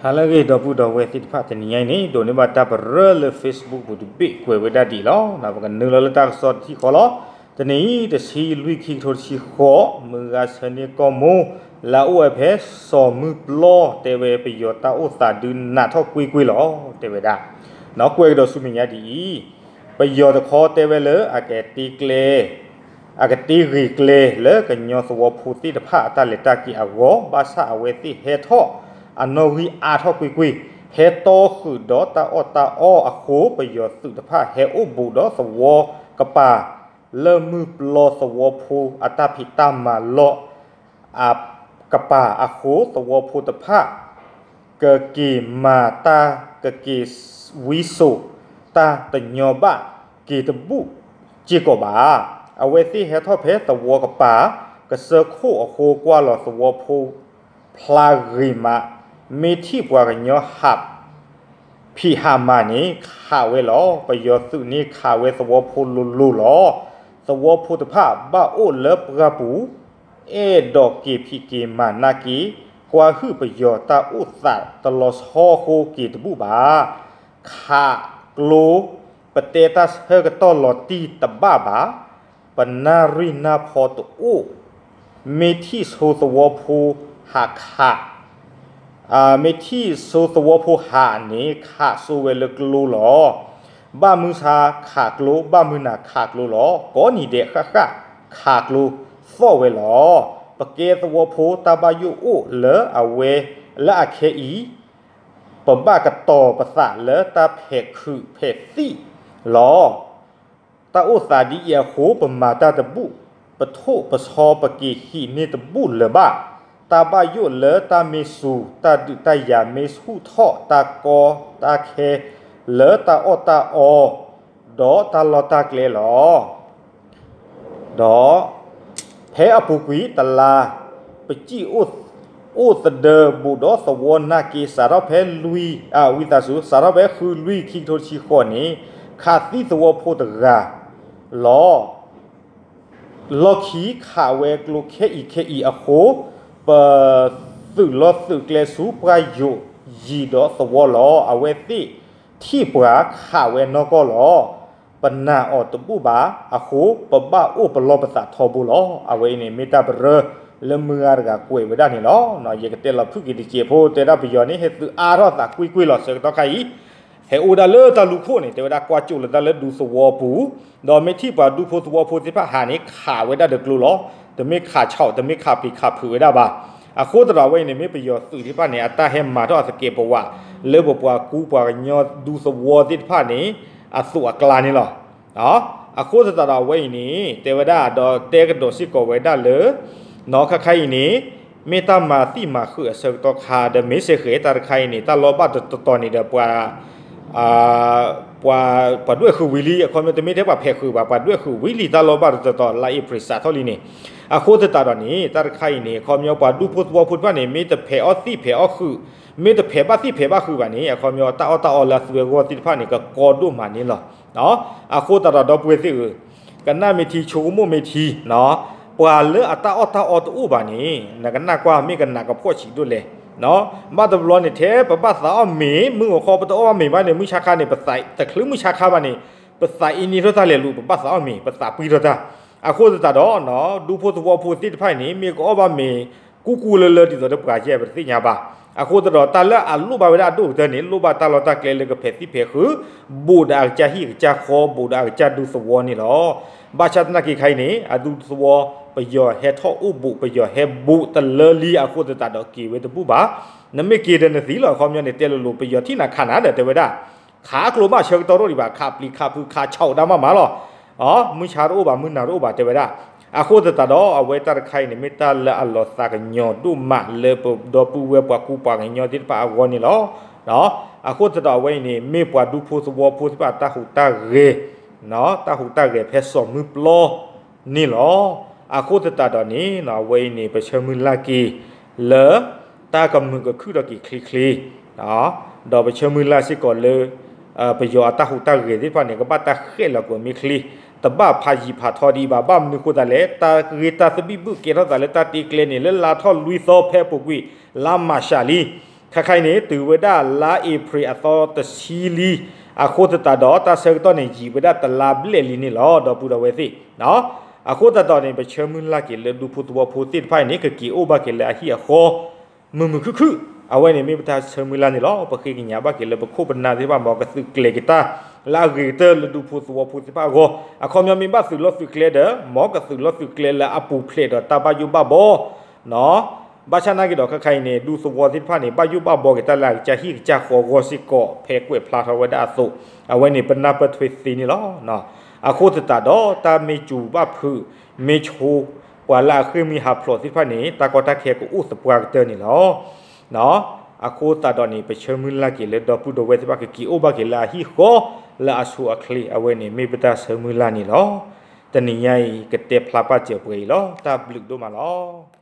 ဟါလၢအဂ့ၤ ဒီပုၢ်ဒီဝဲၢ်သ့ၣ်တဖၣ် တနံၤညါအံၤန့ၣ် ဒိးန့ၢ်ဘၣ်တၢ်ပရၢလၢ Facebook ပူၤတဘ့ၣ် ကွဲးဝဲဒၣ်ဒ်အံၤလီၤ. ပကနုာ်လီၤလၢတၢ်ကစီၣ်တထံၣ်ဃီလီၤ. တနံၤအံၤ တဆံလွံၢ် ခံကထိတဆံဃိး မုၢ်ဂၤဆၢန့ၢ်ကီၢ်မိၢ် လၢအအိၣ်ဝဲဖဲစီၤမုၢ်ပျီ တဲဝဲပယီၤတၢ်အိၣ်သးဒုးနးထီၣ်ကွ့ၢ်ကွ့ၢ်လီၤ တဲဝဲဒၣ်. ကွဲးကဒီးဆူမဲာ်ညါဒ်အံၤ, ပယီၤတခီတဲဝဲလၢအကတ့ကျဲ အကတ့ဂ့ၤကျဲလၢကညီသဝီဖိသ့ၣ်တဖၣ်အတၢ်လဲၤတၢ်က့ၤအဂီၢ် ဘၣ်ဆၣ်အဝဲသ့ၣ်ဟဲထီၣ်အနီၣ်ဂံၢ်အါထီၣ်ကွ့ၢ်ကွ့ၢ် ဟဲတီဃုာ်ဒီးတၢ်အီၣ်တၢ်အီအဃိ ပယီၤသုးတဖၣ်ဟဲအိၣ်ဘူးဒီးသဝီကပၤ လၢမုၢ်ပျီသဝီဖိအတၢ်ဖံးတၢ်မၤလီၢ် အကပၤအဃိ သဝီဖိတဖၣ် ကက့ၤမၤတၢ် ကက့ၤဝံစိာ်တၢ်တညီဘၣ်က့ၤတဘူၣ်စ့ၢ်ကီးဘၣ်. အဝဲသ့ၣ်ဟဲထီၣ်ဖဲသဝီကပၤ ကစၢၢ်ခိၣ်အဃိ ကွၢ်လီၤသဝီဖိဖျါဂ့ၤမး, မ့ၢ်ထံၣ်ပှၤကညီဟး ဖံးဟးမၤန့ၣ် ခးဝဲလီၤ. ပယီၤသုးန့ၣ်ခးဝဲသဝီဖိလိၤလိၤလီၤ. သဝီဖိတဖၣ်ဘၣ်အိၣ်လၢပှၢ်ပူၤ အဲၣ်ဒိးက့ၤဖံးက့ၤမၤနာ်က့ၤ ကွၢ်ဟုၣ်ပယီၤတၢ်အိၣ်သးတလီၤဆီအဃိက့ၤတဘူၣ်ဘၣ်. ခးကျိ ပတဲတၢ်ဆၢကတီၢ်လီၤတံၢ်တဘၣ်ဘၣ်, ပနၢ်ရံၣ်နၢ်ဖီတအိၣ်, မ့ၢ်ထံၣ်ဆိသဝီဖိဟးခး မ့ၢ်ထံၣ်ဆိသဝီဖိဟးန့ၣ် ခးဆိဝဲလၢကျိလီၤ. ဘၣ်မုၢ်ဆါခးကျိ ဘၣ်မုၢ်နၤခးကျိလီၤ. ကိးနံၤဒဲးဃၣ်ဃၣ် ခးကျိသီၣ်ဝဲလီၤ. ပကဲသဝီဖိတၢ်ဘၣ်ယိၣ်အိၣ်လၢအဝဲ လၢအခဲအံၤ ပဘၣ်ကတီၤပသးလၢတၢ်ဖဲးခုးဖဲးသံၣ်လီၤ. တၢ်အိၣ်သးဒ်အံၤအဃိ ပမၤတၢ်တဘူၣ်, ပထိၣ်ပဆီပက့ၤဟံးန့ၢ်တဘူၣ်လၢၤဘၣ်. တၢ်ဘၣ်ယိၣ်လၢတၢ်မ့ၢ်စူၤ တၢ်ဒုးတၢ်ယၤမ့ၢ်ဆူၣ်ထီၣ် တၢ်ကီတၢ်ခဲ လၢတၢ်အီၣ်တၢ်အီ ဒီးတၢ်လီၢ်တၢ်ကျဲလီၤ. ဒီး ဖဲအပူၤကွံာ်တလါ ပစံၣ်အိၣ်သဒၢဘူးဒီးသဝီနာ်က့ စးထီၣ်ဖဲလွံၢ် ဝံသးစူၤ စးထီၣ်ဖဲဃုလွံၢ်ခံကထိတဆံဃိးန့ၣ် ခးသံသဝီဖိတဂၤလီၤ. လီၢ်ခံခးဝဲကျိခဲအံၤခဲအံၤအဃိ ပသုးလီၤသုးကျဲဆူပှၢ်ယိာ်ယံၤဒီးသဝီလီၤ. အဝဲသ့ၣ်ထံၣ်ပှၤခးဝဲနီၢ်ကီၢ်လီၤ. ပနာ်အီၤတဘူၣ်ဘၣ်အဃိ ပဘၣ်အိၣ်ပလီၢ်ပသးထီဘိလီၤ. အဝဲအံၤန့ၣ် မ့ၢ်တၢ်ပရၢလၢမုၢ်ဂၤတဂၤကွဲးဝဲဒၣ်န့ၣ်လီၤ. ယကတဲလီၤဖုၣ်က့ၤတစဲးဖိ တဲဒၣ်ပယီၤန့ၣ် ဟဲသုးအါထီၣ်သးကွ့ၢ်ကွ့ၢ်လီၤ ဆၢကတီၢ်ခါအံၤ ဟဲအိၣ်ဒၣ်လၢတၢ်လူၢ်ခိၣ်န့ၣ် တဲဝဲဒၣ်ကွၢ်ကၠိလၢတၢ်လၢဒူသဝီပူၤ, ဒီးမ့ၢ်ထံၣ်ပှၤဒူဖိသဝီဖိသ့ၣ်တဖၣ်ဟးန့ၣ် ခးဝဲဒၣ်ဒီးကျိလီၤ. တမ့ၢ်ခးဆီၣ် တမ့ၢ်ခးပျံၤခးဖုးဝဲဒၣ်ဘၣ်. အဃိသတးဒီးအဝဲအံၤန့ၣ် မ့ၢ်ပယီၤသုးသ့ၣ်တဖၣ်န့ၣ် အတၢ်ဟဲမၤထီၣ်အသကဲးပဝး လၢပပှၤကူပှၤကညီဒူသဝီသ့ၣ်တဖၣ်န့ၣ် အသိးအကျါန့ၣ်လီၤ. အဃိသတးဒီးအဝဲအံၤန့ၣ် တဲဝဲဒၣ်ဒီးတဲကဒီးစ့ၢ်ကီးဝဲဒၣ်လၢ နီၢ်ခါခါအံၤန့ၣ် မ့ၢ်တၢ်မၤသံၣ်မၤဃုာ်အဆၢကတီၢ်ခါ ဒီးမ့ၢ်စ့ၢ်ကီးတၢ်တခါအံၤန့ၣ် တၢ်လီၤဘၣ်တတီၤတီၤန့ၣ်ဒီးပှၤ ပှၤဒွဲၣ်ဃုာ်ဝံၤလံ အခီပညီတမ့ၢ်ထဲပှၤဖဲးဃုာ်ဘၣ် ပှၤဒွဲၣ်ဃုာ်ဝံၤလံ တၢ်လီၤဘၣ်တတီၤတီၤ လါအ့ဖြ့ၣ်စးထီၣ်လံန့ၣ်. အဃိသတးဒီးန့ၣ် တၢ်တခါအံၤန့ၣ် အခီပညီပှၤဒူဖိသဝီဖိတဖၣ်န့ၣ် မ့ၢ်တဖဲးအီၣ်သံၣ်ဖဲးအီၣ်ဃုာ် မ့ၢ်တဖဲးဘၣ်သံၣ်ဖဲးဘၣ်ဃုာ်ဘၣ်န့ၣ် အခီပညီတၢ်အီၣ်တၢ်အီလၢအသုးဝဲအဂီၢ်သ့ၣ်တဖၣ်န့ၣ် ကကီဒိၣ်မးန့ၣ်လီၤ. အဃိသတးဒီးဒီပုၢ်ဝဲၢ်သ့ၣ်ဧၢ ကနၣ်မ့ၢ်ထံ ဆိကမိၣ်မ့ၢ်ထံ ပှၤလၢအတၢ်အီၣ်တၢ်အီတအိၣ်ဘၣ်န့ၣ် နကနၣ်ကွၢ်မ့ၢ်ကနၣ်ကဖှီၣ်ဆံးဒိၣ်လဲၣ်. ဘၣ်တဘျီန့ၣ် ထဲပဘၣ်သးအီၣ်မ့ၤ မုၢ်ဂီၤခီပတအီၣ်ဘၣ်မ့ၤဘၣ်န့ၣ် မုၢ်ဆါခါန့ၣ် ပသးတချုးမုၢ်ဆါခါဘၣ်န့ၣ် ပသးအ့န့ထီၣ်တၢ်လဲၤလူၤ ပဘၣ်သးအီၣ်မ့ၤ ပသးပှံထီၣ်တၢ်. အဃိသတးဒီး ဒူဖိသဝီဖိသ့ၣ်တဖၣ်အံၤန့ၣ် မ့ၢ်ကအီၣ်ဘၣ်မ့ၤ ကူကူလၢလၢဒ်သိးဒီးပှၤယဲၢ်ပတသ့ၣ်ညါဘၣ်. အဃိသတးဒီးတၢ်လၢအလိၣ်ဘၣ်ဝဲဒၣ်အဒိၣ်ကတၢၢ်န့ၣ် လိၣ်ဘၣ်တၢ်လီၢ်တၢ်ကျဲလၢကဖဲးသံၣ်ဖဲးဃုာ် ဘူးဒီးအကစၢ်ဟံၣ်အကစၢ်ဃီ ဘူးဒီးအကစၢ်ဒူသဝီန့ၣ်လီၤ. ဘၣ်ဆၣ်သနာ်က့ခါအံၤန့ၣ် အဒူသဝီ ပယီၤဟဲထီၣ်အိၣ်ဘူး ပယီၤဟဲဘူးတလၢလံ အဃိသတးဒီးက့ၤဝဲတဘူၣ်ဘၣ်. နမ့ၢ်က့ၤဒီးနသံလီၤ အခီပညီန့ၣ် တဲလိၤလိၤ ပယီၤထံၣ်နၤခးနၤဒီးတဲဝဲဒၣ် ခးကျိမးဆၢကတီၢ်ရိၣ်ဒံးဘၣ် ခးပျံၤခးဖုး ခးဆီၣ်အိၣ်ဒၣ်မးမးလီၤ. မုၢ်ဆါတအိၣ်ဘၣ် မုၢ်နၤတအိၣ်ဘၣ်တဲဝဲဒၣ်. အဃိသတးဒီး အဝဲတၢ်တခါအံၤန့ၣ် မ့ၢ်တၢ်လၢအလီၤသးကညီၤဒိၣ်မးလၢပဒီပုၢ်ဝဲၢ်ပှၤကူပှၤကညီသ့ၣ်တဖၣ်အဂီၢ်န့ၣ်လီၤ. အဃိသတးဒီးအဝဲအံၤန့ၣ် မ့ၢ်ပှၤဒူဖိသဝီဖိသ့ၣ်တဖၣ်တၢ်ဟူးတၢ်ဂဲၤ တၢ်ဟူးတၢ်ဂဲၤဖဲစီၤမုၢ်ပျီန့ၣ်လီၤ. အဃိသတးဒီးန့ၣ် အဝဲအံၤန့ၣ် ပဆၢမုၢ်လၢ်က့ၤလၢ တၢ်ကမုာ်ကခုၣ်ထီၣ်က့ၤချ့ချ့ ဒီးပဆၢမုၢ်လၢ်စ့ၢ်ကီးလၢ ပယီၤအတၢ်ဟူးတၢ်ဂဲၤသ့ၣ်တဖၣ်န့ၣ် ကဘၣ်တၢ်ဃဲၣ်လီၤကွံာ်မ့ၢ်ချ့ တဘၣ်ဖးယံၤဖးထီဒံးဘၣ်. ဘၣ်မနုၤဃိသတးလဲၣ် တၢ်ဂ့ၢ်တၢ်သဘံၣ်ဘုၣ်ကဲထီၣ်သးလၢတၢ်တ့ကျဲန့ၣ် လၢလါထီၣ်လွံၢ်သီဖဲအပူၤကွံာ် လါမၤရှးလံ. ခါခါအံၤန့ၣ် တုၤဝဲဒၣ်လါအ့ဖြ့ၣ်အသီတဆံလံ, အဃိသတးဒီး တၢ်ဆၢကတီၢ်န့ၣ် ယံာ်ဝဲဒၣ်တလါဘျဲၣ်လံန့ၣ်လီၤ ဒီပုၢ်ဒီဝဲၢ်သ့ၣ်. အဃိသတးဒီးန့ၣ် ပဆၢမုၢ်လၢ်က့ၤလၢဒူဖိသဝီဖိသ့ၣ်တဖၣ်အံၤန့ၣ် ကက့ၤအိၣ်ဘၣ်က့ၤလၢအဟံၣ်အဃီ မုာ်မုာ်ခုၣ်ခုၣ်, အဝဲန့ၣ်မ့ၢ်ပတၢ်ဆၢမုၢ်လၢ်န့ၣ်လီၤ. ပဃ့ကညးဘၣ်က့ၤလၢပခိၣ်ပနၢ်သ့ၣ်တဖၣ် မ်ကသုးကျဲၤက့ၤတၢ် လၢအဂ့ၤကတၢၢ်လၢဒူဖိသဝီဖိသ့ၣ်တဖၣ်အဂီၢ်, အခီပညီမ့ၢ်ဘၣ်သုးလီၢ်သုးကျဲဒီး မ်ကသုးလီၢ်သုးကျဲလၢအပူၤဖျဲးဒီးတၢ်ဘၣ်ယိၣ်ဘၣ်ဘီ ဘၣ်ဆၣ်နာ်က့ၤဒီး ခါခါအံၤန့ၣ် ဒူသဝီသ့ၣ်တဖၣ်န့ၣ် ဘၣ်ယိၣ်ဘၣ်ဘီက့ၤတၢ်လၢအကစၢ်ဟံၣ်ကစၢ်ဃီအဂီၢ်စ့ၢ်ကီး ဖဲကွဲးဖျါထီၣ်ဝဲဒၣ်အသိး, အဝဲန့ၣ်ပနၢ်ပၢၢ်ထွဲသ့န့ၣ်လီၤ. အဃိသတးဒီး တၢ်မ့ၢ်စူၤဘၣ်ဖုး မ့ၢ်ဆိပှၤလၢအဃ့ၢ်မှံဟးဖျိးသ့ၣ်တဖၣ်န့ၣ် တၢ်ကီတၢ်ခဲကအိၣ်သပှၢ်ကတၢၢ်န့ၣ်လီၤ. အဃိသတးဒီးန့ၣ် ပဆၢမုၢ်လၢ်က့ၤလၢဒီပုၢ်ဒီဝဲၢ်သ့ၣ်တဖၣ် ကက့ၤအိၣ်ဘၣ်က့ၤလၢအဟံၣ်ဃီ လၢအဆိအချ့ အဝဲန့ၣ်မ့ၢ်ပတၢ်ဆၢမုၢ်လၢ်န့ၣ်လီၤ. တနံၤညါအံၤ ကတဲဖျါပာ်စၢၤပှဲၤအံၤလီၤ. တၢ်ဘျုးဒိၣ်မးလီၤ.